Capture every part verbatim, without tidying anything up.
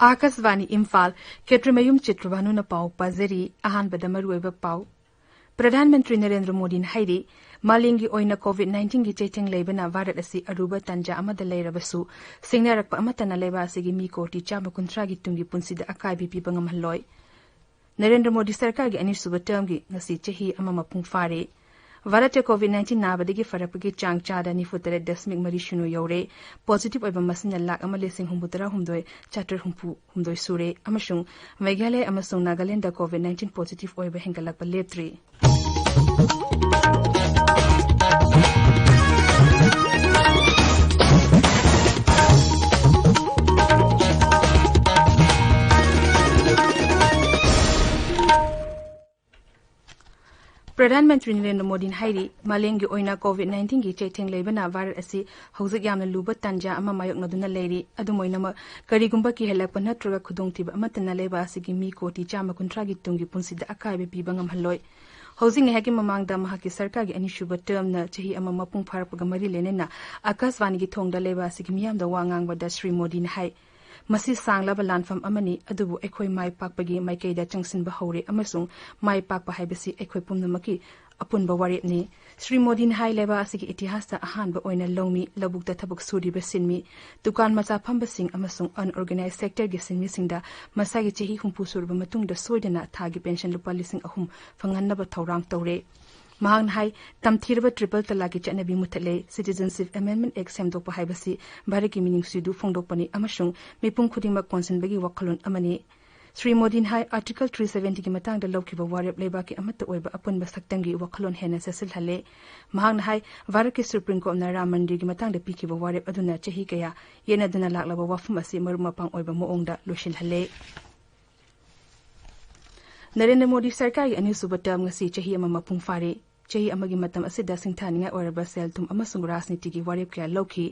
ꯑꯥꯀꯥꯁꯕꯥꯅꯤ ꯏꯝꯐꯥꯜ, ꯈꯦꯇ꯭ꯔꯤꯃꯌꯨꯝ ꯆꯤꯇ꯭ꯔꯚꯥꯅꯨꯅ ꯄꯥꯎ ꯄꯥꯖꯔꯤ꯫ ꯑꯍꯥꯟꯕꯗ ꯃꯔꯨꯑꯣꯏꯕ ꯄꯥꯎ꯫ ꯄ꯭ꯔꯙꯥꯟ ꯃꯟꯇ꯭ꯔꯤ ꯅꯔꯦꯟꯗ꯭ꯔ ꯃꯣꯗꯤꯅ ꯍꯥꯏꯔꯤ, ꯃꯥꯂꯦꯝꯒꯤ ꯑꯣꯏꯅ ꯀꯣꯚꯤꯗ ꯅꯥꯏꯟꯇꯤꯟꯒꯤ ꯆꯩꯊꯦꯡ ꯂꯩꯕꯅ ꯚꯥꯔꯠ ꯑꯁꯤ ꯑꯔꯨꯕ ꯇꯥꯟꯖꯥ ꯑꯃꯗ ꯂꯩꯔꯕꯁꯨ, ꯁꯤꯡꯅꯔꯛꯄ ꯑꯃꯠꯇꯅ ꯂꯩꯕꯥꯛ ꯑꯁꯤꯒꯤ ꯃꯤ ꯀꯣꯇꯤ ꯆꯥꯝꯃ ꯀꯨꯟꯊ꯭ꯔꯥꯒꯤ ꯇꯨꯡꯒꯤ ꯄꯨꯟꯁꯤꯗ ꯑꯀꯥꯏꯕ ꯄꯤꯕ ꯉꯝꯍꯜꯂꯣꯏ꯫ ꯅꯔꯦꯟꯗ꯭ꯔ ꯃꯣꯗꯤ ꯁꯔꯀꯥꯔꯒꯤ ꯑꯅꯤꯁꯨꯕ ꯇꯔꯝꯒꯤ ꯉꯁꯤ ꯆꯍꯤ ꯑꯃ ꯃꯄꯨꯡ ꯐꯥꯔꯦ꯫ ꯚꯥꯔꯠꯇ ꯀꯣꯚꯤꯗ ꯅꯥꯏꯟꯇꯤꯟ ꯅꯥꯕꯗꯒꯤ ꯐꯔꯛꯄꯒꯤ ꯆꯥꯡ ꯆꯥꯗ ꯅꯤꯐꯨ ꯇꯔꯦꯠ ꯗꯁꯃꯤꯛ ꯃꯔꯤ ꯁꯤꯅꯣ ꯌꯧꯔꯦ꯫ ꯄꯣꯖꯤꯇꯤꯚ ꯑꯣꯏꯕ ꯃꯁꯤꯡꯅ ꯂꯥꯈ ꯑꯃ ꯂꯤꯁꯤꯡ ꯍꯨꯝꯐꯨ ꯇꯔꯥ ꯍꯨꯝꯗꯣꯏ ꯆꯥꯇ꯭ꯔꯦꯠ ꯍꯨꯝꯐꯨ ꯍꯨꯝꯗꯣꯏ ꯁꯨꯔꯦ ꯑꯃꯁꯨꯡ ꯃꯦꯘꯥꯂꯌ ꯑꯃꯁꯨꯡ ꯅꯥꯒꯥꯂꯦꯟꯗ ꯀꯣꯚꯤꯗ ꯅꯥꯏꯟꯇꯤꯟ ꯄꯣꯖꯤꯇꯤꯚ ꯑꯣꯏꯕ ꯍꯦꯟꯒꯠꯂꯛꯄ ꯂꯦꯞꯇ꯭ꯔꯤ꯫ ꯄ꯭ꯔꯙꯥꯟ ꯃꯟꯇ꯭ꯔꯤ ꯅꯔꯦꯟꯗ꯭ꯔ ꯃꯣꯗꯤꯅ ꯍꯥꯏꯔꯤ, ꯃꯥꯂꯦꯝꯒꯤ ꯑꯣꯏꯅ ꯀꯣꯚꯤꯗ ꯅꯥꯏꯟꯇꯤꯟꯒꯤ ꯆꯩꯊꯦꯡ ꯂꯩꯕꯅ ꯚꯥꯔꯠ ꯑꯁꯤ ꯍꯧꯖꯤꯛ ꯌꯥꯝꯅ ꯂꯨꯕ ꯇꯥꯟꯖꯥ ꯑꯃ ꯃꯥꯌꯣꯛꯅꯗꯨꯅ ꯂꯩꯔꯤ꯫ ꯑꯗꯨꯝ ꯑꯣꯏꯅꯃꯛ, ꯀꯔꯤꯒꯨꯝꯕ ꯀꯤꯍꯜꯂꯛꯄ ꯅꯠꯇ꯭ꯔꯒ ꯈꯨꯗꯣꯡꯊꯤꯕ ꯑꯃꯠꯇꯅ ꯂꯩꯕꯥꯛ ꯑꯁꯤꯒꯤ ꯃꯤ ꯀꯣꯇꯤ ꯆꯥꯝꯃ ꯀꯨꯟꯊ꯭ꯔꯥꯒꯤ ꯇꯨꯡꯒꯤ ꯄꯨꯟꯁꯤꯗ ꯑꯀꯥꯏꯕ ꯄꯤꯕ ꯉꯝꯍꯜꯂꯣꯏ꯫ ꯍꯧꯖꯤꯛ ꯉꯥꯏꯍꯥꯛꯀꯤ ꯃꯃꯥꯡꯗ ꯃꯍꯥꯛꯀꯤ ꯁꯔꯀꯥꯔꯒꯤ ꯑꯅꯤꯁꯨꯕ ꯇꯔꯝꯅ ꯆꯍꯤ ꯑꯃ ꯃꯄꯨꯡ ꯐꯥꯔꯛꯄꯒ ꯃꯔꯤ ꯂꯩꯅꯅ ꯑꯀꯥꯁꯕꯥꯅꯤꯒꯤ ꯊꯣꯡꯗ ꯂꯩꯕꯥꯛ ꯑꯁꯤꯒꯤ ꯃꯤꯌꯥꯝꯗ ꯋꯥ ꯉꯥꯡꯕꯗ ꯁ꯭ꯔꯤ ꯃꯣꯗꯤꯅ ꯍꯥꯏ, ꯃꯁꯤ ꯁꯥꯡꯂꯕ ꯂꯥꯟꯐꯝ ꯑꯃꯅꯤ, ꯑꯗꯨꯕꯨ ꯑꯩꯈꯣꯏ ꯃꯥꯏ ꯄꯥꯛꯄꯒꯤ ꯃꯥꯏꯀꯩꯗ ꯆꯪꯁꯤꯟꯕ ꯍꯧꯔꯦ ꯑꯃꯁꯨꯡ ꯃꯥꯏ ꯄꯥꯛꯄ ꯍꯥꯏꯕꯁꯤ ꯑꯩꯈꯣꯏ ꯄꯨꯝꯅꯃꯛꯀꯤ ꯑꯄꯨꯟꯕ ꯋꯥꯔꯦꯞꯅꯤ꯫ ꯁ꯭ꯔꯤ ꯃꯣꯗꯤꯅ ꯍꯥꯏ, ꯂꯩꯕꯥꯛ ꯑꯁꯤꯒꯤ ꯏꯇꯤꯍꯥꯁꯇ ꯑꯍꯥꯟꯕ ꯑꯣꯏꯅ ꯂꯧꯃꯤ, ꯂꯧꯕꯨꯛꯇ ꯊꯕꯛ ꯁꯨꯔꯤꯕ ꯁꯤꯟꯃꯤ, ꯗꯨꯀꯥꯟ ꯃꯆꯥ ꯐꯝꯕꯁꯤꯡ ꯑꯃꯁꯨꯡ unorganised sectorꯒꯤ ꯁꯤꯟꯃꯤꯁꯤꯡꯗ ꯃꯁꯥꯒꯤ ꯆꯍꯤ ꯍꯨꯝꯐꯨ ꯁꯨꯔꯕ ꯃꯇꯨꯡꯗ ꯁꯣꯏꯗꯅ ꯊꯥꯒꯤ ꯄꯦꯟꯁꯟ ꯂꯨꯄꯥ ꯂꯤꯁꯤꯡ ꯑꯍꯨꯝ ꯐꯪꯍꯟꯅꯕ ꯊꯧꯔꯥꯡ ꯇꯧꯔꯦ꯫ ꯃꯍꯥꯛꯅ ꯍꯥꯏ, ꯇꯝꯊꯤꯔꯕ ꯇ꯭ꯔꯤꯄꯜ ꯇꯂꯥꯛꯀꯤ ꯆꯠꯅꯕꯤ ꯃꯨꯊꯠꯂꯦ, Citizenship Amendment Act ꯁꯦꯝꯗꯣꯛꯄ ꯍꯥꯏꯕꯁꯤ ꯚꯥꯔꯠꯀꯤ ꯃꯤꯅꯨꯡꯁꯤꯗꯨ ꯐꯣꯡꯗꯣꯛꯄꯅꯤ ꯑꯃꯁꯨꯡ ꯃꯤꯄꯨꯝ ꯈꯨꯗꯤꯡꯃꯛ ꯀꯣꯟꯁꯤꯟꯕꯒꯤ ꯋꯥꯈꯜꯂꯣꯟ ꯑꯃꯅꯤ꯫ ꯁ꯭ꯔꯤ ꯃꯣꯗꯤꯅ ꯍꯥꯏ, Article three seventyꯒꯤ ꯃꯇꯥꯡꯗ ꯂꯧꯈꯤꯕ ꯋꯥꯔꯦꯞ ꯂꯩꯕꯥꯛꯀꯤ ꯑꯃꯠꯇ ꯑꯣꯏꯕ ꯑꯄꯨꯟꯕ ꯁꯛꯇꯝꯒꯤ ꯋꯥꯈꯜꯂꯣꯟ ꯍꯦꯟꯅ ꯆꯦꯠꯁꯤꯜꯍꯜꯂꯦ꯫ ꯃꯍꯥꯛꯅ ꯍꯥꯏ, ꯚꯥꯔꯠꯀꯤ ꯁꯨꯄ꯭ꯔꯤꯝ ꯀꯣꯔꯠꯅ ꯔꯥꯝ ꯃꯟꯗꯤꯔꯒꯤ ꯃꯇꯥꯡꯗ ꯄꯤꯈꯤꯕ ꯋꯥꯔꯦꯞ ꯑꯗꯨꯅ ꯆꯍꯤ ꯀꯌꯥ ꯌꯦꯠꯅꯗꯨꯅ ꯂꯥꯛꯂꯕ ꯋꯥꯐꯝ ꯑꯁꯤ ꯃꯔꯨꯞ ꯃꯄꯥꯡ ꯑꯣꯏꯕ ꯃꯑꯣꯡꯗ ꯂꯣꯏꯁꯤꯜꯍꯜꯂꯦ꯫ ꯅꯔꯦꯟꯗ꯭ꯔ ꯃꯣꯗꯤ ꯁꯔꯀꯥꯔꯒꯤ ꯑꯅꯤꯁꯨꯕ ꯇꯔꯝ ꯉꯁꯤ ꯆꯍꯤ ꯑꯃ ꯃꯄꯨꯡ ꯐꯥꯔꯦ꯫ ꯆꯍꯤ ꯑꯃꯒꯤ ꯃꯇꯝ ꯑꯁꯤꯗ ꯁꯤꯡꯊꯥꯅꯤꯡꯉꯥꯏ ꯑꯣꯏꯔꯕ ꯁꯦꯜ ꯊꯨꯝ ꯑꯃꯁꯨꯡ ꯔꯥꯖꯅꯤꯇꯤꯒꯤ ꯋꯥꯔꯦꯞ ꯀꯌꯥ ꯂꯧꯈꯤ꯫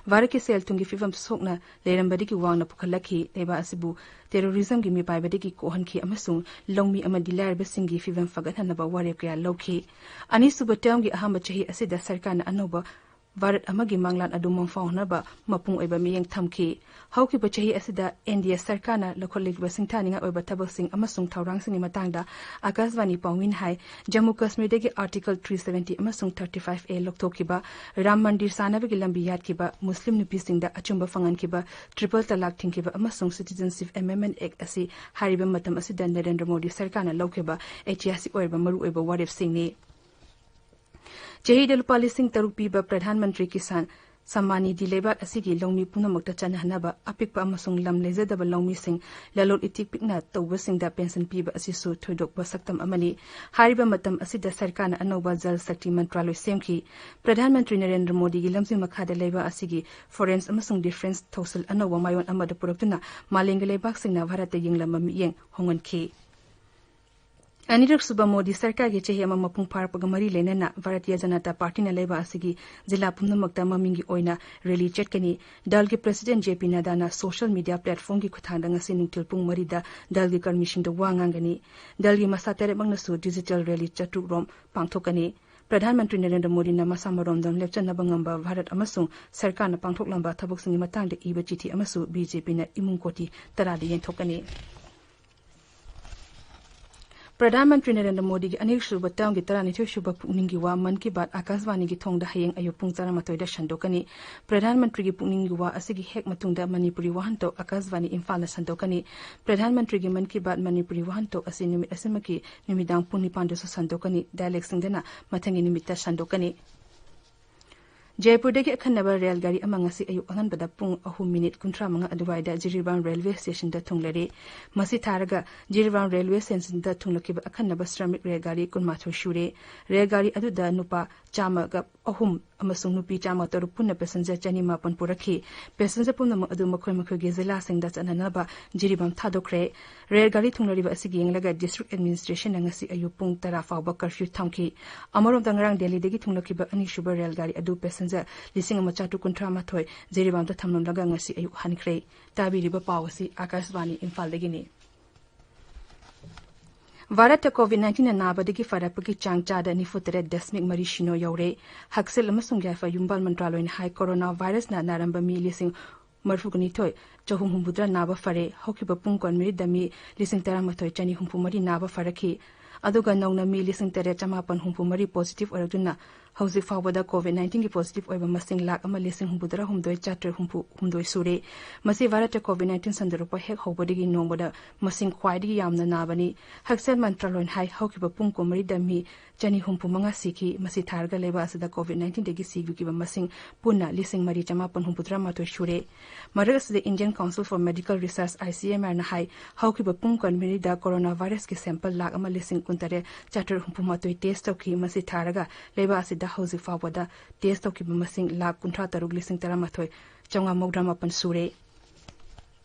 ꯚꯥꯔꯠꯀꯤ ꯁꯦꯜ ꯊꯨꯝꯒꯤ ꯐꯤꯕꯝ ꯁꯣꯛꯅ ꯂꯩꯔꯝꯕꯗꯒꯤ ꯋꯥꯡꯅ ꯄꯨꯈꯠꯂꯛꯈꯤ꯫ ꯂꯩꯕꯥꯛ ꯑꯁꯤꯕꯨ ꯇꯦꯔꯣꯔꯤꯖꯝꯒꯤ ꯃꯤꯄꯥꯏꯕꯗꯒꯤ ꯀꯣꯛꯍꯟꯈꯤ ꯑꯃꯁꯨꯡ ꯂꯧꯃꯤ ꯑꯃꯗꯤ ꯂꯥꯏꯔꯕꯁꯤꯡꯒꯤ ꯐꯤꯕꯝ ꯐꯒꯠꯍꯟꯅꯕ ꯋꯥꯔꯦꯞ ꯀꯌꯥ ꯂꯧꯈꯤ꯫ ꯑꯅꯤꯁꯨꯕ ꯇꯔꯝꯒꯤ ꯑꯍꯥꯟꯕ ꯆꯍꯤ ꯑꯁꯤꯗ ꯁꯔꯀꯥꯔꯅ ꯑꯅꯧꯕ ꯚꯥꯔꯠ ꯑꯃꯒꯤ ꯃꯪꯂꯥꯟ ꯑꯗꯨ ꯃꯪꯐꯥꯎꯅꯕ ꯃꯄꯨꯡ ꯑꯣꯏꯕ ꯃꯤꯠꯌꯦꯡ ꯊꯝꯈꯤ꯫ ꯍꯧꯈꯤꯕ ꯆꯍꯤ ꯑꯁꯤꯗ ꯑꯦꯟ ꯗꯤ ꯑꯦ ꯁꯔꯀꯥꯔꯅ ꯂꯧꯈꯠꯂꯤꯕ ꯁꯤꯡꯊꯥꯅꯤꯡꯉꯥꯏ ꯑꯣꯏꯕ ꯊꯕꯛꯁꯤꯡ ꯑꯃꯁꯨꯡ ꯊꯧꯔꯥꯡꯁꯤꯡꯒꯤ ꯃꯇꯥꯡꯗ ꯑꯀꯥꯁꯕꯥꯅꯤ ꯄꯥꯎꯃꯤꯅ ꯍꯥꯏ, ꯖꯝꯃꯨ ꯀꯥꯁꯃꯤꯔꯗꯒꯤ Article three seventy ꯑꯃꯁꯨꯡ thirty five A ꯂꯧꯊꯣꯛꯈꯤꯕ, ꯔꯥꯝ ꯃꯟꯗꯤꯔ ꯁꯥꯅꯕꯒꯤ ꯂꯝꯕꯤ ꯌꯥꯠꯈꯤꯕ, ꯃꯨꯁꯂꯤꯝ ꯅꯨꯄꯤꯁꯤꯡꯗ ꯑꯆꯨꯝꯕ ꯐꯪꯍꯟꯈꯤꯕ, ꯇ꯭ꯔꯤꯄꯜ ꯇꯂꯥꯛ ꯊꯤꯡꯈꯤꯕ ꯑꯃꯁꯨꯡ Citizenship Amendment Act ꯑꯁꯤ ꯍꯥꯏꯔꯤꯕ ꯃꯇꯝ ꯑꯁꯤꯗ ꯅꯔꯦꯟꯗ꯭ꯔ ꯃꯣꯗꯤ ꯁꯔꯀꯥꯔꯅ ꯂꯧꯈꯤꯕ ꯏꯇꯤꯍꯥꯁꯤꯛ ꯑꯣꯏꯔꯕ ꯃꯔꯨꯑꯣꯏꯕ ꯋꯥꯔꯦꯞꯁꯤꯡꯅꯤ꯫ ꯆꯍꯤꯗ ꯂꯨꯄꯥ ꯂꯤꯁꯤꯡ ꯇꯔꯨꯛ ꯄꯤꯕ ꯄ꯭ꯔꯙꯥꯟ ꯃꯟꯇ꯭ꯔꯤ ꯀꯤꯁꯥꯟ ꯁꯝꯃꯥꯟ ꯅꯤꯙꯤ ꯂꯩꯕꯥꯛ ꯑꯁꯤꯒꯤ ꯂꯧꯃꯤ ꯄꯨꯝꯅꯃꯛꯇ ꯆꯠꯅꯍꯟꯅꯕ, ꯑꯄꯤꯛꯄ ꯑꯃꯁꯨꯡ ꯂꯝ ꯂꯩꯖꯗꯕ ꯂꯧꯃꯤꯁꯤꯡ, ꯂꯂꯣꯟ ꯏꯇꯤꯛ ꯄꯤꯛꯅ ꯇꯧꯕꯁꯤꯡꯗ ꯄꯦꯟꯁꯟ ꯄꯤꯕ ꯑꯁꯤꯁꯨ ꯊꯣꯏꯗꯣꯛꯄ ꯁꯛꯇꯝ ꯑꯃꯅꯤ꯫ ꯍꯥꯏꯔꯤꯕ ꯃꯇꯝ ꯑꯁꯤꯗ ꯁꯔꯀꯥꯔꯅ ꯑꯅꯧꯕ ꯖꯜ ꯁꯛꯇꯤ ꯃꯟꯇ꯭ꯔꯥꯂꯣꯏ ꯁꯦꯝꯈꯤ꯫ ꯄ꯭ꯔꯙꯥꯟ ꯃꯟꯇ꯭ꯔꯤ ꯅꯔꯦꯟꯗ꯭ꯔ ꯃꯣꯗꯤꯒꯤ ꯂꯝꯖꯤꯡ ꯃꯈꯥꯗ ꯂꯩꯕꯥꯛ ꯑꯁꯤꯒꯤ ꯐꯣꯔꯦꯟꯁ ꯑꯃꯁꯨꯡ ꯗꯤꯐꯦꯟꯁ ꯊꯧꯁꯤꯜ ꯑꯅꯧꯕ ꯃꯥꯏꯑꯣꯟ ꯑꯃꯗ ꯄꯨꯔꯛꯇꯨꯅ ꯃꯥꯂꯦꯝꯒꯤ ꯂꯩꯕꯥꯛꯁꯤꯡꯅ ꯚꯥꯔꯠꯇ ꯌꯦꯡꯂꯝꯕ ꯃꯤꯠꯌꯦꯡ ꯍꯣꯡꯍꯟꯈꯤ꯫ ꯑꯅꯤꯔꯛꯁꯨꯕ ꯃꯣꯗꯤ ꯁꯔꯀꯥꯔꯒꯤ ꯆꯍꯤ ꯑꯃ ꯃꯄꯨꯡ ꯐꯥꯔꯛꯄꯒ ꯃꯔꯤ ꯂꯩꯅꯅ ꯚꯥꯔꯇꯤꯌ ꯖꯅꯇꯥ ꯄꯥꯔꯇꯤꯅ ꯂꯩꯕꯥꯛ ꯑꯁꯤꯒꯤ ꯖꯤꯂꯥ ꯄꯨꯝꯅꯃꯛꯇ ꯃꯃꯤꯡꯒꯤ ꯑꯣꯏꯅ ꯔꯦꯂꯤ ꯆꯠꯀꯅꯤ꯫ ꯗꯜꯒꯤ ꯄ꯭ꯔꯁꯤꯗꯦꯟ ꯖꯦ ꯄꯤ ꯅꯗꯥꯅ ꯁꯣꯁꯤꯌꯦꯜ ꯃꯤꯗꯤꯌꯥ ꯄ꯭ꯂꯦꯠꯐꯣꯔꯝꯒꯤ ꯈꯨꯠꯊꯥꯡꯗ ꯉꯁꯤ ꯅꯨꯡꯊꯤꯜ ꯄꯨꯡ ꯃꯔꯤꯗ ꯗꯜꯒꯤ ꯀꯔꯃꯤꯁꯤꯡꯗ ꯋꯥ ꯉꯥꯡꯒꯅꯤ꯫ ꯗꯜꯒꯤ ꯃꯁꯥ ꯇꯔꯦꯠꯃꯛꯅꯁꯨ ꯗꯤꯖꯤꯇꯦꯜ ꯔꯦꯂꯤ ꯆꯥꯇ꯭ꯔꯨꯛ ꯔꯣꯝ ꯄꯥꯡꯊꯣꯛꯀꯅꯤ꯫ ꯄ꯭ꯔꯙꯥꯟ ꯃꯟꯇ꯭ꯔꯤ ꯅꯔꯦꯟꯗ꯭ꯔ ꯃꯣꯗꯤꯅ ꯃꯁꯥ ꯃꯔꯣꯝꯗꯣꯝ ꯂꯦꯞꯆꯅꯕ ꯉꯝꯕ ꯚꯥꯔꯠ ꯑꯃꯁꯨꯡ ꯁꯔꯀꯥꯔꯅ ꯄꯥꯡꯊꯣꯛꯂꯝꯕ ꯊꯕꯛꯁꯤꯡꯒꯤ ꯃꯇꯥꯡꯗ ꯏꯕ ꯆꯤꯊꯤ ꯑꯃꯁꯨ ꯕꯤ ꯖꯦ ꯄꯤꯅ ꯏꯃꯨꯡ ꯀꯣꯇꯤ ꯇꯔꯥꯗ ꯌꯦꯟꯊꯣꯛꯀꯅꯤ꯫ ꯄ꯭ꯔꯙꯥꯟ ꯃꯟꯇ꯭ꯔꯤ ꯅꯔꯦꯟꯗ꯭ꯔ ꯃꯣꯗꯤꯒꯤ ꯑꯅꯤꯁꯨꯕ ꯇꯔꯝꯒꯤ ꯇꯔꯥꯅꯤꯊꯣꯏꯁꯨꯕ ꯄꯨꯛꯅꯤꯡꯒꯤ ꯋꯥ ꯃꯟ ꯀꯤ ꯕꯥꯠ ꯑꯀꯥꯁꯕꯥꯅꯤꯒꯤ ꯊꯣꯡꯗ ꯍꯌꯦꯡ ꯑꯌꯨꯛ ꯄꯨꯡ ꯇꯔꯥꯃꯥꯊꯣꯏꯗ ꯁꯟꯗꯣꯛꯀꯅꯤ꯫ ꯄ꯭ꯔꯙꯥꯟ ꯃꯟꯇ꯭ꯔꯤꯒꯤ ꯄꯨꯛꯅꯤꯡꯒꯤ ꯋꯥ ꯑꯁꯤꯒꯤ ꯍꯦꯛ ꯃꯇꯨꯡꯗ ꯃꯅꯤꯄꯨꯔꯤ ꯋꯥꯍꯟꯊꯣꯛ ꯑꯀꯥꯁꯕꯥꯅꯤ ꯏꯝꯐꯥꯜꯅ ꯁꯟꯗꯣꯛꯀꯅꯤ꯫ ꯄ꯭ꯔꯙꯥꯟ ꯃꯟꯇ꯭ꯔꯤꯒꯤ ꯃꯟ ꯀꯤ ꯕꯥꯠ ꯃꯅꯤꯄꯨꯔꯤ ꯋꯥꯍꯟꯊꯣꯛ ꯑꯁꯤ ꯅꯨꯃꯤꯠ ꯑꯁꯤꯃꯛꯀꯤ ꯅꯨꯃꯤꯗꯥꯡ ꯄꯨꯡ ꯅꯤꯄꯥꯟꯗꯁꯨ ꯁꯟꯗꯣꯛꯀꯅꯤ꯫ ꯗꯥꯏꯂꯦꯛꯁꯤꯡꯗꯅ ꯃꯊꯪꯒꯤ ꯅꯨꯃꯤꯠꯇ ꯁꯟꯗꯣꯛꯀꯅꯤ꯫ ꯖꯥꯏꯄꯨꯔꯗꯒꯤ ꯑꯈꯟꯅꯕ ꯔꯦꯜ ꯒꯥꯔꯤ ꯑꯃ ꯉꯁꯤ ꯑꯌꯨꯛ ꯑꯉꯟꯕꯗ ꯄꯨꯡ ꯑꯍꯨꯝ ꯃꯤꯅꯤꯠ ꯀꯨꯟꯊ꯭ꯔꯥ ꯃꯉꯥ ꯑꯗꯨꯋꯥꯏꯗ ꯖꯤꯔꯤꯕꯥꯝ ꯔꯦꯜꯋꯦ ꯁ꯭ꯇꯦꯁꯟꯗ ꯊꯨꯡꯂꯔꯦ꯫ ꯃꯁꯤ ꯊꯥꯔꯒ ꯖꯤꯔꯤꯕꯥꯝ ꯔꯦꯜꯋꯦ ꯁ꯭ꯇꯦꯁꯟꯗ ꯊꯨꯡꯂꯛꯈꯤꯕ ꯑꯈꯟꯅꯕ ꯁ꯭ꯔꯃꯤꯛ ꯔꯦꯜ ꯒꯥꯔꯤ ꯀꯨꯟꯃꯥꯊꯣꯏ ꯁꯨꯔꯦ꯫ ꯔꯦꯜ ꯒꯥꯔꯤ ꯑꯗꯨꯗ ꯅꯨꯄꯥ ꯆꯥꯝꯃꯒ ꯑꯍꯨꯝ ꯑꯃꯁꯨꯡ ꯅꯨꯄꯤ ꯆꯥꯝꯃ ꯇꯔꯨꯛ ꯄꯨꯟꯅ ꯄꯦꯁꯦꯟꯖꯔ ꯆꯅꯤ ꯃꯥꯄꯟ ꯄꯨꯔꯛꯈꯤ꯫ ꯄꯦꯁꯦꯟꯖꯔ ꯄꯨꯝꯅꯃꯛ ꯑꯗꯨ ꯃꯈꯣꯏ ꯃꯈꯣꯏꯒꯤ ꯖꯤꯂꯥꯁꯤꯡꯗ ꯆꯠꯅꯅꯕ ꯖꯤꯔꯤꯕꯥꯝ ꯊꯥꯗꯣꯛꯈ꯭ꯔꯦ꯫ ꯔꯦꯜ ꯒꯥꯔꯤ ꯊꯨꯡꯂꯔꯤꯕ ꯑꯁꯤꯒꯤ ꯌꯦꯡꯂꯒ ꯗꯤꯁꯇ꯭ꯔꯤꯛ ꯑꯦꯗꯃꯤꯅꯤꯁꯇ꯭ꯔꯦꯁꯟꯅ ꯉꯁꯤ ꯑꯌꯨꯛ ꯄꯨꯡ ꯇꯔꯥ ꯐꯥꯎꯕ ꯀꯔꯐ꯭ꯌꯨ ꯊꯝꯈꯤ꯫ ꯑꯃꯔꯣꯝꯗ, ꯉꯔꯥꯡ ꯗꯦꯜꯂꯤꯗꯒꯤ ꯊꯨꯡꯂꯛꯈꯤꯕ ꯑꯅꯤꯁꯨꯕ ꯔꯦꯜ ꯒꯥꯔꯤ ꯑꯗꯨ ꯄꯦꯁꯦꯟꯖꯔ ꯂꯤꯁꯤꯡ ꯑꯃ ꯆꯥꯇ꯭ꯔꯨꯛ ꯀꯨꯟꯊ꯭ꯔꯥ ꯃꯥꯊꯣꯏ ꯖꯤꯔꯤꯕꯥꯝꯗ ꯊꯝꯂꯝꯂꯒ ꯉꯁꯤ ꯑꯌꯨꯛ ꯍꯟꯈ꯭ꯔꯦ꯫ ꯇꯥꯕꯤꯔꯤꯕ ꯄꯥꯎ ꯑꯁꯤ ꯑꯀꯥꯁꯕꯥꯅꯤ ꯏꯝꯐꯥꯜꯗꯒꯤꯅꯤ꯫ ꯚꯥꯔꯠꯇ ꯀꯣꯚꯤꯗ ꯅꯥꯏꯟꯇꯤꯟꯅ ꯅꯥꯕꯗꯒꯤ ꯐꯔꯛꯄꯒꯤ ꯆꯥꯡ ꯆꯥꯗ ꯅꯤꯐꯨ ꯇꯔꯦꯠ ꯗꯁꯃꯤꯛ ꯃꯔꯤ ꯁꯤꯅꯣ ꯌꯧꯔꯦ꯫ ꯍꯛꯁꯦꯜ ꯑꯃꯁꯨꯡ ꯌꯥꯏꯐ ꯌꯨꯝꯕꯥꯜ ꯃꯟꯇ꯭ꯔꯥꯂꯣꯏꯅ ꯍꯥꯏ, ꯀꯣꯔꯣꯅꯥ ꯚꯥꯏꯔꯁꯅ ꯅꯥꯔꯝꯕ ꯃꯤ ꯂꯤꯁꯤꯡ ꯃꯔꯤꯐꯨꯒ ꯅꯤꯊꯣꯏ ꯆꯍꯨꯝ ꯍꯨꯝꯐꯨꯇꯔꯥ ꯅꯥꯕ ꯐꯔꯦ꯫ ꯍꯧꯈꯤꯕ ꯄꯨꯡ ꯀꯨꯟꯃꯔꯤꯗ ꯃꯤ ꯂꯤꯁꯤꯡ ꯇꯔꯥꯃꯥꯊꯣꯏ ꯆꯅꯤ ꯍꯨꯝꯐꯨ ꯃꯔꯤ ꯅꯥꯕ ꯐꯔꯛꯈꯤ꯫ ꯑꯗꯨꯒ ꯅꯧꯅ ꯃꯤ ꯂꯤꯁꯤꯡ ꯇꯔꯦꯠ ꯆꯃꯥꯄꯟ ꯍꯨꯝꯐꯨ ꯃꯔꯤ ꯄꯣꯖꯤꯇꯤꯚ ꯑꯣꯏꯔꯛꯇꯨꯅ ꯍꯧꯖꯤꯛ ꯐꯥꯎꯕꯗ ꯀꯣꯚꯤꯗ ꯅꯥꯏꯟꯇꯤꯟꯒꯤ ꯄꯣꯖꯤꯇꯤꯚ ꯑꯣꯏꯕ ꯃꯁꯤꯡ ꯂꯥꯈ ꯑꯃ ꯂꯤꯁꯤꯡ ꯍꯨꯝꯐꯨꯇꯔꯥ ꯍꯨꯝꯗꯣꯏ ꯆꯥꯇ꯭ꯔꯦꯠ ꯍꯨꯝꯐꯨ ꯍꯨꯝꯗꯣꯏ ꯁꯨꯔꯦ꯫ ꯃꯁꯤ ꯚꯥꯔꯠꯇ ꯀꯣꯚꯤꯗ ꯅꯥꯏꯟꯇꯤꯟ ꯁꯟꯗꯣꯔꯛꯄ ꯍꯦꯛ ꯍꯧꯕꯗꯒꯤ ꯅꯣꯡꯃꯗ ꯃꯁꯤꯡ ꯈ꯭ꯋꯥꯏꯗꯒꯤ ꯌꯥꯝꯅ ꯅꯥꯕꯅꯤ꯫ ꯍꯛꯁꯦꯜ ꯃꯟꯇ꯭ꯔꯥꯂꯣꯏꯅ ꯍꯥꯏ, ꯍꯧꯈꯤꯕ ꯄꯨꯡ ꯀꯨꯟꯃꯔꯤꯗ ꯃꯤ ꯆꯅꯤ ꯍꯨꯝꯐꯨ ꯃꯉꯥ ꯁꯤꯈꯤ꯫ ꯃꯁꯤ ꯊꯥꯔꯒ ꯂꯩꯕꯥꯛ ꯑꯁꯤꯗ ꯀꯣꯚꯤꯗ ꯅꯥꯏꯟꯇꯤꯟꯗꯒꯤ ꯁꯤꯈꯤꯕ ꯃꯁꯤꯡ ꯄꯨꯟꯅ ꯂꯤꯁꯤꯡ ꯃꯔꯤ ꯆꯃꯥꯄꯟ ꯍꯨꯝꯐꯨꯇꯔꯥ ꯃꯥꯊꯣꯏ ꯁꯨꯔꯦ꯫ ꯃꯔꯛ ꯑꯁꯤꯗ Indian Council for Medical Research, ICMR ꯅ ꯍꯥꯏ, ꯍꯧꯈꯤꯕ ꯄꯨꯡ ꯀꯨꯟꯃꯔꯤꯗ ꯀꯣꯔꯣꯅꯥ ꯚꯥꯏꯔꯁꯀꯤ ꯁꯦꯝꯄꯜ ꯂꯥꯈ ꯑꯃ ꯂꯤꯁꯤꯡ ꯀꯨꯟꯇꯔꯦꯠ ꯆꯥꯇ꯭ꯔꯦꯠ ꯍꯨꯝꯐꯨ ꯃꯥꯊꯣꯏ ꯇꯦꯁ ꯇꯧꯈꯤ꯫ ꯃꯁꯤ ꯊꯥꯔꯒ ꯂꯩꯕꯥꯛ ꯑꯁꯤꯗ ꯍꯧꯖꯤꯛ ꯐꯥꯎꯕꯗ ꯇꯦꯁ ꯇꯧꯈꯤꯕ ꯃꯁꯤꯡ ꯂꯥꯈ ꯀꯨꯟꯊ꯭ꯔꯥ ꯇꯔꯨꯛ ꯂꯤꯁꯤꯡ ꯇꯔꯥꯃꯥꯊꯣꯏ ꯆꯥꯝꯃꯉꯥ ꯃꯧꯗ꯭ꯔꯥ ꯃꯥꯄꯟ ꯁꯨꯔꯦ꯫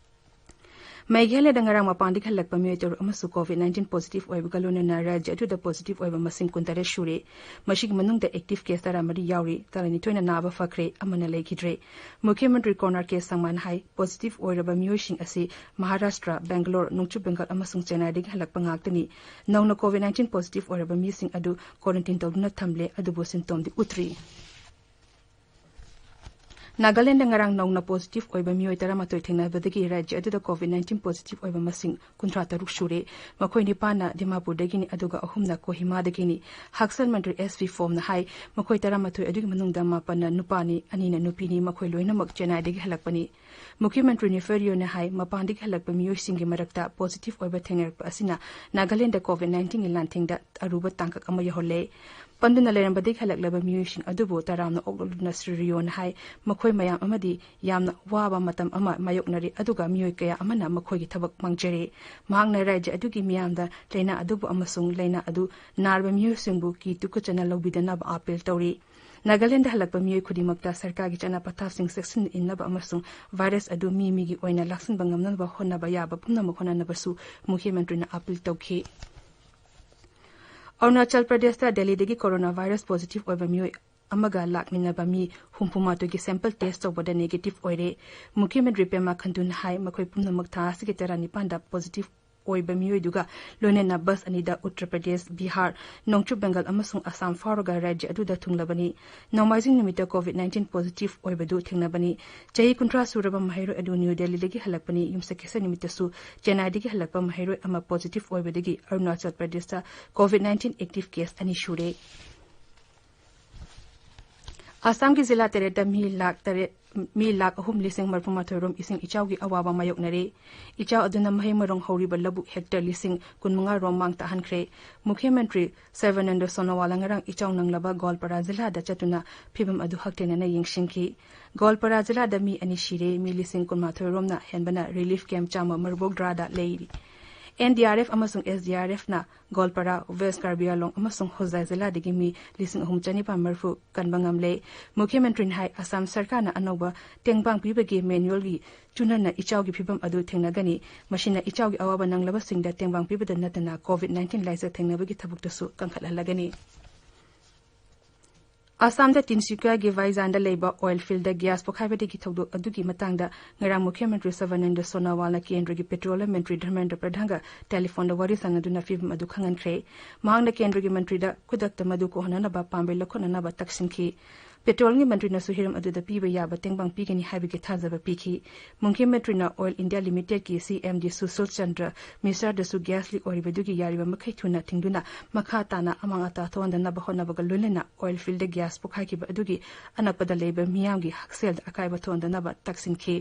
ꯃꯦꯘꯥꯂꯌꯗ ꯉꯔꯥꯡ ꯃꯄꯥꯟꯗꯒꯤ ꯍꯜꯂꯛꯄ ꯃꯤꯑꯣꯏ ꯇꯔꯨꯛ ꯑꯃꯁꯨ ꯀꯣꯚꯤꯗ ꯅꯥꯏꯟꯇꯤꯟ ꯄꯣꯖꯤꯇꯤꯚ ꯑꯣꯏꯕꯒ ꯂꯣꯏꯅꯅ ꯔꯥꯖ꯭ꯌ ꯑꯗꯨꯗ ꯄꯣꯖꯤꯇꯤꯚ ꯑꯣꯏꯕ ꯃꯁꯤꯡ ꯀꯨꯟꯇꯔꯦꯠ ꯁꯨꯔꯦ꯫ ꯃꯁꯤꯒꯤ ꯃꯅꯨꯡꯗ ꯑꯦꯛꯇꯤꯚ ꯀꯦꯁ ꯇꯔꯥꯃꯔꯤ ꯌꯥꯎꯔꯤ, ꯇꯔꯥꯅꯤꯊꯣꯏꯅ ꯅꯥꯕ ꯐꯈ꯭ꯔꯦ, ꯑꯃꯅ ꯂꯩꯈꯤꯗ꯭ꯔꯦ꯫ ꯃꯨꯈ꯭ꯌ ꯃꯟꯇ꯭ꯔꯤ ꯀꯣꯅꯔ ꯀꯦ ꯁꯪꯃꯥꯅ ꯍꯥꯏ, ꯄꯣꯖꯤꯇꯤꯚ ꯑꯣꯏꯔꯕ ꯃꯤꯑꯣꯏꯁꯤꯡ ꯑꯁꯤ ꯃꯍꯥꯔꯥꯁꯇ꯭ꯔ, ꯕꯦꯡꯒꯂꯣꯔ, ꯅꯣꯡꯆꯨꯞ ꯕꯦꯡꯒꯜ ꯑꯃꯁꯨꯡ ꯆꯦꯟꯅꯥꯏꯗꯒꯤ ꯍꯜꯂꯛꯄ ꯉꯥꯛꯇꯅꯤ꯫ ꯅꯧꯅ ꯀꯣꯚꯤꯗ ꯅꯥꯏꯟꯇꯤꯟ ꯄꯣꯖꯤꯇꯤꯚ ꯑꯣꯏꯔꯕ ꯃꯤꯁꯤꯡ ꯑꯗꯨ ꯀ꯭ꯋꯥꯔꯦꯟꯇꯤꯟ ꯇꯧꯗꯨꯅ ꯊꯝꯂꯦ, ꯑꯗꯨꯕꯨ ꯁꯤꯝꯇꯣꯝꯗꯤ ꯎꯠꯇ꯭ꯔꯤ꯫ ꯅꯥꯒꯥꯂꯦꯟꯗ ꯉꯔꯥꯡ ꯅꯧꯅ ꯄꯣꯖꯤꯇꯤꯚ ꯑꯣꯏꯕ ꯃꯤꯑꯣꯏ ꯇꯔꯥꯃꯥꯊꯣꯏ ꯊꯦꯡꯅꯕꯗꯒꯤ ꯔꯥꯖ꯭ꯌ ꯑꯗꯨꯗ ꯀꯣꯚꯤꯗ ꯅꯥꯏꯟꯇꯤꯟ ꯄꯣꯖꯤꯇꯤꯚ ꯑꯣꯏꯕ ꯃꯁꯤꯡ ꯀꯨꯟꯊ꯭ꯔꯥ ꯇꯔꯨꯛ ꯁꯨꯔꯦ꯫ ꯃꯈꯣꯏ ꯅꯤꯄꯥꯟꯅ ꯗꯤꯃꯥꯄꯨꯔꯗꯒꯤꯅꯤ, ꯑꯗꯨꯒ ꯑꯍꯨꯝꯅ ꯀꯣꯍꯤꯃꯥꯗꯒꯤꯅꯤ꯫ ꯍꯛꯁꯦꯜ ꯃꯟꯇ꯭ꯔꯤ ꯑꯦꯁ ꯕꯤ ꯐꯣꯝꯅ ꯍꯥꯏ, ꯃꯈꯣꯏ ꯇꯔꯥꯃꯥꯊꯣꯏ ꯑꯗꯨꯒꯤ ꯃꯅꯨꯡꯗ ꯃꯥꯄꯟꯅ ꯅꯨꯄꯥꯅꯤ, ꯑꯅꯤꯅ ꯅꯨꯄꯤꯅꯤ, ꯃꯈꯣꯏ ꯂꯣꯏꯅꯃꯛ ꯆꯦꯟꯅꯥꯏꯗꯒꯤ ꯍꯜꯂꯛꯄꯅꯤ꯫ ꯃꯨꯈ꯭ꯌ ꯃꯟꯇ꯭ꯔꯤ ꯅꯤꯐꯦꯔꯤꯌꯣꯅ ꯍꯥꯏ, ꯃꯄꯥꯟꯗꯒꯤ ꯍꯜꯂꯛꯄ ꯃꯤꯑꯣꯏꯁꯤꯡꯒꯤ ꯃꯔꯛꯇ ꯄꯣꯖꯤꯇꯤꯚ ꯑꯣꯏꯕ ꯊꯦꯡꯅꯔꯛꯄ ꯑꯁꯤꯅ ꯅꯥꯒꯥꯂꯦꯟꯗ ꯀꯣꯚꯤꯗ ꯅꯥꯏꯟꯇꯤꯟꯒꯤ ꯂꯥꯟꯊꯦꯡꯗ ꯑꯔꯨꯕ ꯇꯥꯡꯀꯛ ꯑꯃ ꯌꯧꯍꯜꯂꯦ꯫ ꯄꯟꯗꯨꯅ ꯂꯩꯔꯝꯕꯗꯒꯤ ꯍꯜꯂꯛꯂꯕ ꯃꯤꯑꯣꯏꯁꯤꯡ ꯑꯗꯨꯕꯨ ꯇꯔꯥꯝꯅ ꯑꯣꯛꯂꯗꯨꯅ ꯁ꯭ꯔꯤ ꯔꯤꯌꯣꯅ ꯍꯥꯏ, ꯃꯈꯣꯏ ꯃꯌꯥꯝ ꯑꯃꯗꯤ ꯌꯥꯝꯅ ꯋꯥꯕ ꯃꯇꯝ ꯑꯃ ꯃꯥꯌꯣꯛꯅꯔꯤ, ꯑꯗꯨꯒ ꯃꯤꯑꯣꯏ ꯀꯌꯥ ꯑꯃꯅ ꯃꯈꯣꯏꯒꯤ ꯊꯕꯛ ꯃꯥꯡꯖꯔꯦ꯫ ꯃꯍꯥꯛꯅ ꯔꯥꯖ꯭ꯌ ꯑꯗꯨꯒꯤ ꯃꯤꯌꯥꯝꯗ ꯂꯥꯏꯅꯥ ꯑꯗꯨꯕꯨ ꯑꯃꯁꯨꯡ ꯂꯥꯏꯅꯥ ꯑꯗꯨ ꯅꯥꯔꯕ ꯃꯤꯑꯣꯏꯁꯤꯡꯕꯨ ꯀꯤ ꯇꯨꯀꯠꯆꯅ ꯂꯧꯕꯤꯗꯅꯕ ꯑꯥꯄꯤꯜ ꯇꯧꯔꯤ꯫ ꯅꯥꯒꯥꯂꯦꯟꯗ ꯍꯜꯂꯛꯄ ꯃꯤꯑꯣꯏ ꯈꯨꯗꯤꯡꯃꯛꯇ ꯁꯔꯀꯥꯔꯒꯤ ꯆꯠꯅ ꯄꯊꯥꯞꯁꯤꯡ ꯆꯦꯛꯁꯤꯟꯅ ꯏꯟꯅꯕ ꯑꯃꯁꯨꯡ ꯚꯥꯏꯔꯁ ꯑꯗꯨ ꯃꯤ ꯃꯤꯒꯤ ꯑꯣꯏꯅ ꯂꯥꯛꯁꯤꯟꯕ ꯉꯝꯅꯅꯕ ꯍꯣꯠꯅꯕ ꯌꯥꯕ ꯄꯨꯝꯅꯃꯛ ꯍꯣꯠꯅꯅꯕꯁꯨ ꯃꯨꯈ꯭ꯌ ꯃꯟꯇ꯭ꯔꯤꯅ ꯑꯥꯄꯤꯜ ꯇꯧꯈꯤ꯫ ꯑꯔꯨꯅꯥꯆꯜ ꯄ꯭ꯔꯗꯦꯁꯇ ꯗꯦꯜꯂꯤꯗꯒꯤ ꯀꯣꯔꯣꯅꯥ ꯚꯥꯏꯔꯁ ꯄꯣꯖꯤꯇꯤꯚ ꯑꯣꯏꯕ ꯃꯤꯑꯣꯏ ꯑꯃꯒ ꯂꯥꯛꯃꯤꯟꯅꯕ ꯃꯤ ꯍꯨꯝꯐꯨ ꯃꯥꯊꯣꯏꯒꯤ ꯁꯦꯝꯄꯜ ꯇꯦꯁ ꯇꯧꯕꯗ ꯅꯦꯒꯦꯇꯤꯚ ꯑꯣꯏꯔꯦ꯫ ꯃꯨꯈ꯭ꯌ ꯃꯟꯇ꯭ꯔꯤ ꯄꯦꯃꯥ ꯈꯟꯗꯨꯅ ꯍꯥꯏ, ꯃꯈꯣꯏ ꯄꯨꯝꯅꯃꯛ ꯊꯥ ꯑꯁꯤꯒꯤ ꯇꯔꯥꯅꯤꯄꯥꯟꯗ ꯄꯣꯖꯤꯇꯤꯚ ꯑꯣꯏꯕ ꯃꯤꯑꯣꯏꯗꯨꯒ ꯂꯣꯏꯅꯅ ꯕꯁ ꯑꯅꯤꯗ ꯎꯠꯇꯔ ꯄ꯭ꯔꯗꯦꯁ, ꯕꯤꯍꯥꯔ, ꯅꯣꯡꯆꯨꯞ ꯕꯦꯡꯒꯜ ꯑꯃꯁꯨꯡ ꯑꯁꯥꯝ ꯐꯥꯎꯔꯒ ꯔꯥꯖ꯭ꯌ ꯑꯗꯨꯗ ꯊꯨꯡꯂꯕꯅꯤ꯫ ꯅꯣꯡꯃꯥꯏꯖꯤꯡ ꯅꯨꯃꯤꯠꯇ ꯀꯣꯚꯤꯗ ꯅꯥꯏꯟꯇꯤꯟ ꯄꯣꯖꯤꯇꯤꯚ ꯑꯣꯏꯕꯗꯨ ꯊꯦꯡꯅꯕꯅꯤ꯫ ꯆꯍꯤ ꯀꯨꯟꯊ꯭ꯔꯥ ꯁꯨꯔꯕ ꯃꯍꯩꯔꯣꯏ ꯑꯗꯨ ꯅ꯭ꯌꯨ ꯗꯦꯜꯂꯤꯗꯒꯤ ꯍꯜꯂꯛꯄꯅꯤ꯫ ꯌꯨꯝꯁꯀꯩꯁ ꯅꯨꯃꯤꯠꯇꯁꯨ ꯆꯦꯟꯅꯥꯏꯗꯒꯤ ꯍꯜꯂꯛꯄ ꯃꯍꯩꯔꯣꯏ ꯑꯃ ꯄꯣꯖꯤꯇꯤꯚ ꯑꯣꯏꯕꯗꯒꯤ ꯑꯔꯨꯅꯥꯆꯜ ꯄ꯭ꯔꯗꯦꯁꯇ ꯀꯣꯚꯤꯗ ꯅꯥꯏꯟꯇꯤꯟ ꯑꯦꯛꯇꯤꯚ ꯀꯦꯁ ꯑꯅꯤ ꯁꯨꯔꯦ꯫ ꯑꯁꯥꯝꯒꯤ ꯖꯤꯂꯥ ꯇꯔꯦꯠꯇ ꯃꯤ ꯂꯥꯈ ꯇꯔꯦꯠ, ꯃꯤ ꯂꯥꯈ ꯑꯍꯨꯝ ꯂꯤꯁꯤꯡ ꯃꯔꯤꯐꯨ ꯃꯥꯊꯣꯏ ꯔꯣꯝ ꯏꯁꯤꯡ ꯏꯆꯥꯎꯒꯤ ꯑꯋꯥꯕ ꯃꯥꯌꯣꯛꯅꯔꯦ꯫ ꯏꯆꯥꯎ ꯑꯗꯨꯅ ꯃꯍꯩ ꯃꯔꯣꯡ ꯍꯧꯔꯤꯕ ꯂꯧꯕꯨꯛ ꯍꯦꯛꯇꯔ ꯂꯤꯁꯤꯡ ꯀꯨꯟꯃꯉꯥ ꯔꯣꯝ ꯃꯥꯡ ꯇꯥꯍꯟꯈ꯭ꯔꯦ꯫ ꯃꯨꯈ꯭ꯌ ꯃꯟꯇ꯭ꯔꯤ ꯁꯔꯕꯥꯅꯟꯗ ꯁꯣꯅꯣꯋꯥꯜꯅ ꯉꯔꯥꯡ ꯏꯆꯥꯎ ꯅꯪꯂꯕ ꯒꯣꯜꯄꯥꯔꯥ ꯖꯤꯂꯥꯗ ꯆꯠꯇꯨꯅ ꯐꯤꯚꯝ ꯑꯗꯨ ꯍꯛꯊꯦꯡꯅꯅ ꯌꯦꯡꯁꯤꯟꯈꯤ꯫ ꯒꯣꯜꯄꯥꯔꯥ ꯖꯤꯂꯥꯗ ꯃꯤ ꯑꯅꯤ ꯁꯤꯔꯦ, ꯃꯤ ꯂꯤꯁꯤꯡ ꯀꯨꯟꯃꯥꯊꯣꯏ ꯔꯣꯝꯅ ꯍꯦꯟꯕꯅ ꯔꯤꯂꯤꯐ ꯀꯦꯝꯞ ꯆꯥꯝꯃ ꯃꯔꯤꯐꯨ ꯇꯔꯥꯗ ꯂꯩꯔꯤ꯫ ꯑꯦꯟ ꯗꯤ ꯑꯥꯔ ꯑꯦꯐ ꯑꯃꯁꯨꯡ ꯑꯦꯁ ꯗꯤ ꯑꯥꯔ ꯑꯦꯐꯅ ꯒꯣꯜꯄꯥꯔꯥ, ꯋꯦꯁ ꯀꯥꯔꯕꯤ ꯑꯪꯂꯣꯡ ꯑꯃꯁꯨꯡ ꯍꯣꯖꯥꯏ ꯖꯤꯂꯥꯗꯒꯤ ꯃꯤ ꯂꯤꯁꯤꯡ ꯑꯍꯨꯝ ꯆꯅꯤꯄꯥꯟ ꯃꯔꯤꯐꯨ ꯀꯟꯕ ꯉꯝꯂꯦ꯫ ꯃꯨꯈ꯭ꯌ ꯃꯟꯇ꯭ꯔꯤꯅ ꯍꯥꯏ, ꯑꯁꯥꯝ ꯁꯔꯀꯥꯔꯅ ꯑꯅꯧꯕ ꯇꯦꯡꯕꯥꯡ ꯄꯤꯕꯒꯤ ꯃꯦꯅꯨꯑꯦꯜꯒꯤ ꯆꯨꯅꯅ ꯏꯆꯥꯎꯒꯤ ꯐꯤꯚꯝ ꯑꯗꯨ ꯊꯦꯡꯅꯒꯅꯤ꯫ ꯃꯁꯤꯅ ꯏꯆꯥꯎꯒꯤ ꯑꯋꯥꯕ ꯅꯪꯂꯕꯁꯤꯡꯗ ꯇꯦꯡꯕꯥꯡ ꯄꯤꯕꯗ ꯅꯠꯇꯅ ꯀꯣꯚꯤꯗ ꯅꯥꯏꯟꯇꯤꯟ ꯂꯥꯏꯆꯠ ꯊꯦꯡꯅꯕꯒꯤ ꯊꯕꯛꯇꯁꯨ ꯀꯟꯈꯠꯍꯜꯂꯒꯅꯤ꯫ ꯑꯁꯥꯝꯗ ꯇꯤꯟꯁꯨꯀꯤꯌꯥꯒꯤ ꯚꯥꯏꯖꯥꯟꯗ ꯂꯩꯕ ꯑꯣꯏꯜ ꯐꯤꯜꯗ ꯒ꯭ꯌꯥꯁ ꯄꯣꯈꯥꯏꯕꯗꯒꯤ ꯊꯧꯗꯣꯛ ꯑꯗꯨꯒꯤ ꯃꯇꯥꯡꯗ ꯉꯔꯥꯡ ꯃꯨꯈ꯭ꯌ ꯃꯟꯇ꯭ꯔꯤ ꯁꯔꯕꯥꯅꯟꯗ ꯁꯣꯅꯣꯋꯥꯜꯅ ꯀꯦꯟꯗ꯭ꯔꯒꯤ ꯄꯦꯇ꯭ꯔꯣꯂꯤꯌꯝ ꯃꯟꯇ꯭ꯔꯤ ꯙꯔꯃꯦꯟꯗ꯭ꯔ ꯄ꯭ꯔꯙꯥꯟꯒ ꯇꯦꯂꯤꯐꯣꯟꯗ ꯋꯥꯔꯤ ꯁꯥꯟꯅꯗꯨꯅ ꯐꯤꯚꯝ ꯑꯗꯨ ꯈꯪꯍꯟꯈ꯭ꯔꯦ꯫ ꯃꯍꯥꯛꯅ ꯀꯦꯟꯗ꯭ꯔꯒꯤ ꯃꯟꯇ꯭ꯔꯤꯗ ꯈꯨꯗꯛꯇ ꯃꯗꯨ ꯀꯣꯍꯟꯅꯅꯕ ꯄꯥꯝꯕꯩ ꯂꯧꯈꯠꯅꯅꯕ ꯇꯛꯁꯤꯟꯈꯤ꯫ ꯄꯦꯇ꯭ꯔꯣꯜꯒꯤ ꯃꯟꯇ꯭ꯔꯤꯅꯁꯨ ꯍꯤꯔꯝ ꯑꯗꯨꯗ ꯄꯤꯕ ꯌꯥꯕ ꯇꯦꯡꯕꯥꯡ ꯄꯤꯒꯅꯤ ꯍꯥꯏꯕꯒꯤ ꯊꯥꯖꯕ ꯄꯤꯈꯤ꯫ ꯃꯨꯈ꯭ꯌ ꯃꯟꯇ꯭ꯔꯤꯅ ꯑꯣꯏꯜ ꯏꯟꯗꯤꯌꯥ ꯂꯤꯃꯤꯇꯦꯗꯀꯤ ꯁꯤ M D Sushil Chandra ꯃꯤꯁꯔꯗꯁꯨ gas ꯂꯤꯛ ꯑꯣꯏꯔꯤꯕꯗꯨꯒꯤ ꯌꯥꯔꯤꯕ ꯃꯈꯩ ꯊꯨꯅ ꯊꯤꯡꯗꯨꯅ ꯃꯈꯥ ꯇꯥꯅ ꯑꯃꯥꯡ ꯑꯇꯥ ꯊꯣꯛꯍꯟꯗꯅꯕ ꯍꯣꯠꯅꯕꯒ ꯂꯣꯏꯅꯅ ꯑꯣꯏꯜ ꯐꯤꯜꯗ ꯒ꯭ꯌꯥꯁ ꯄꯣꯈꯥꯏꯈꯤꯕ ꯑꯗꯨꯒꯤ ꯑꯅꯛꯄꯗ ꯂꯩꯕ ꯃꯤꯌꯥꯝꯒꯤ ꯍꯛꯁꯦꯜꯗ ꯑꯀꯥꯏꯕ ꯊꯣꯛꯍꯟꯗꯅꯕ ꯇꯛꯁꯤꯟꯈꯤ꯫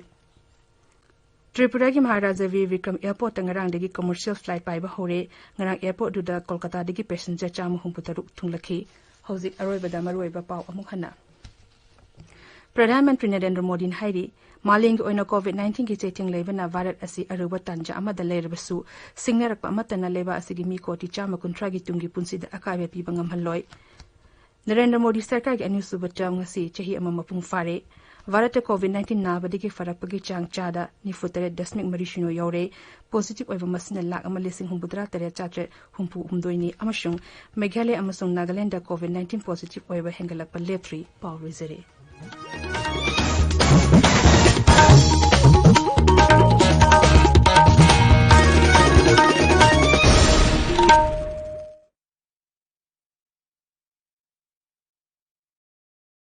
ꯇ꯭ꯔꯤꯄꯨꯔꯥꯒꯤ ꯃꯍꯥꯔꯥꯖꯥ ꯕꯤꯔ ꯕꯤꯀ꯭ꯔꯝ ꯑꯦꯌꯔꯄꯣꯔꯠꯇ ꯉꯔꯥꯡꯗꯒꯤ ꯀꯃꯔꯁꯤꯌꯦꯜ ꯐ꯭ꯂꯥꯏꯠ ꯄꯥꯏꯕ ꯍꯧꯔꯦ꯫ ꯉꯔꯥꯡ ꯑꯦꯌꯔꯄꯣꯔꯠꯇꯨꯗ ꯀꯣꯜꯀꯇꯥꯗꯒꯤ ꯄꯦꯁꯦꯟꯖꯔ ꯆꯥꯝꯃ ꯍꯨꯝꯐꯨ ꯇꯔꯨꯛ ꯊꯨꯡꯂꯛꯈꯤ꯫ ꯍꯧꯖꯤꯛ ꯑꯔꯣꯏꯕꯗ ꯃꯔꯨꯑꯣꯏꯕ ꯄꯥꯎ ꯑꯃꯨꯛ ꯍꯟꯅ꯫ ꯄ꯭ꯔꯙꯥꯟ ꯃꯟꯇ꯭ꯔꯤ ꯅꯔꯦꯟꯗ꯭ꯔ ꯃꯣꯗꯤꯅ ꯍꯥꯏꯔꯤ, ꯃꯥꯂꯦꯝꯒꯤ ꯑꯣꯏꯅ ꯀꯣꯚꯤꯗ ꯅꯥꯏꯟꯇꯤꯟꯒꯤ ꯆꯩꯊꯦꯡ ꯂꯩꯕꯅ ꯚꯥꯔꯠ ꯑꯁꯤ ꯑꯔꯨꯕ ꯇꯥꯟꯖꯥ ꯑꯃꯗ ꯂꯩꯔꯕꯁꯨ, ꯁꯤꯡꯅꯔꯛꯄ ꯑꯃꯠꯇꯅ ꯂꯩꯕꯥꯛ ꯑꯁꯤꯒꯤ ꯃꯤ ꯀꯣꯇꯤ ꯆꯥꯝꯃ ꯀꯨꯟꯊ꯭ꯔꯥꯒꯤ ꯇꯨꯡꯒꯤ ꯄꯨꯟꯁꯤꯗ ꯑꯀꯥꯏꯕ ꯄꯤꯕ ꯉꯝꯍꯜꯂꯣꯏ꯫ ꯅꯔꯦꯟꯗ꯭ꯔ ꯃꯣꯗꯤ ꯁꯔꯀꯥꯔꯒꯤ ꯑꯅꯤꯁꯨꯕ ꯇꯔꯝ ꯉꯁꯤ ꯆꯍꯤ ꯑꯃ ꯃꯄꯨꯡ ꯐꯥꯔꯦ꯫ ꯚꯥꯔꯠꯇ ꯀꯣꯚꯤꯗ ꯅꯥꯏꯟꯇꯤꯟ ꯅꯥꯕꯗꯒꯤ ꯐꯔꯛꯄꯒꯤ ꯆꯥꯡ ꯆꯥꯗ ꯅꯤꯐꯨ ꯇꯔꯦꯠ ꯗꯁꯃꯤꯛ ꯃꯔꯤ ꯁꯤꯅꯣ ꯌꯧꯔꯦ꯫ ꯄꯣꯖꯤꯇꯤꯚ ꯑꯣꯏꯕ ꯃꯁꯤꯡꯅ ꯂꯥꯈ ꯑꯃ ꯂꯤꯁꯤꯡ ꯍꯨꯝꯐꯨ ꯇꯔꯥ ꯇꯔꯦꯠ ꯆꯥꯇ꯭ꯔꯦꯠ ꯍꯨꯝꯐꯨ ꯍꯨꯝꯗꯣꯏꯅꯤ ꯑꯃꯁꯨꯡ ꯃꯦꯘꯥꯂꯌ ꯑꯃꯁꯨꯡ ꯅꯥꯒꯥꯂꯦꯟꯗ ꯀꯣꯚꯤꯗ ꯅꯥꯏꯟꯇꯤꯟ ꯄꯣꯖꯤꯇꯤꯚ ꯑꯣꯏꯕ ꯍꯦꯟꯒꯠꯂꯛꯄ ꯂꯦꯞꯇ꯭ꯔꯤ꯫ ꯄꯥꯎ ꯂꯣꯏꯖꯔꯦ꯫